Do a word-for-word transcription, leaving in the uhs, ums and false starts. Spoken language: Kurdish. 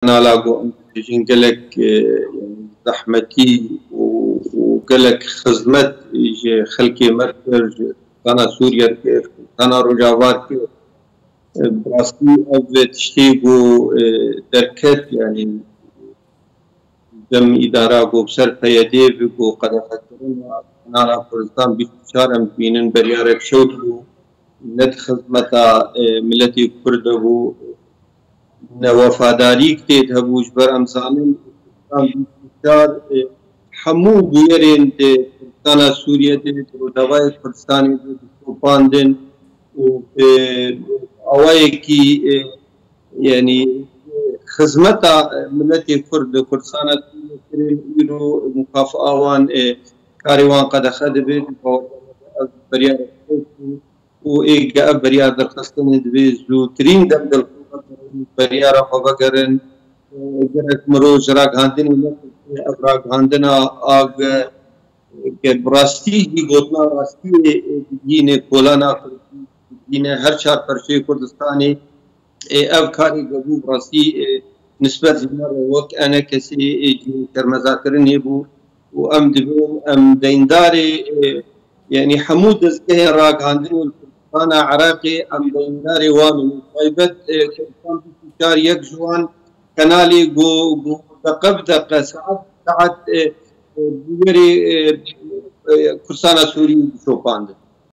kanala ku em dibêjin gelek zehmetî û gelek xizmet ji xelkê me kir, ji Kurdistana Sûriye kir, Kurdistana Rojava kir. Bi rastî ev tiştê ku derket, yanî dem îdara ku bi ser P Y D'ê ve ku qedexekirina Kanala Kurdistan bîst û çar em dibînin beryarek şewt bû, ne di xizmeta miletê Kurd de bû, ne wefadarîk tê de hebû. Ji ber em zanin Kurdistan bîst û çar hemû bûyerên di Kurdistana Sûriye de, di Rojavayê Kurdistanê de dişopandin û bi awayekî, yanî xizmeta miletê Kurd li Kurdistana Sûriye kirin, îro mukafaa wan karê wan qedexe dibe. Ev beryarek xweş bû û ê ge ev beryar derxistinê divê zûtirîn dem dilxwe vegerin, beryara xwe vegerin. Gerek mirov ji ragihandinê netirse, ev ragihandina a ge, ge bi rastî jî gotina rastiyê digihîne kolana Kurdî, digihîne her çar perçeyê Kurdistanê. Ê, ev karê ge bû bi rastî, ê, nisbet ji me re wek enekesê, ê, cihê şermezakirinê bû û em dibin, em deyndarê, ê, yanî hemû dezgehên ragihandinê li Kurdistana Iraqê em deyndarê wan in. Taybet, ê, Kurdistan bîst û çar yek ji wan kanalê ku, ku deqe bi deqe, saet bi saet, ê, ê, bûyerê, ê, ê, Kurdistana Sûrî dişopandin.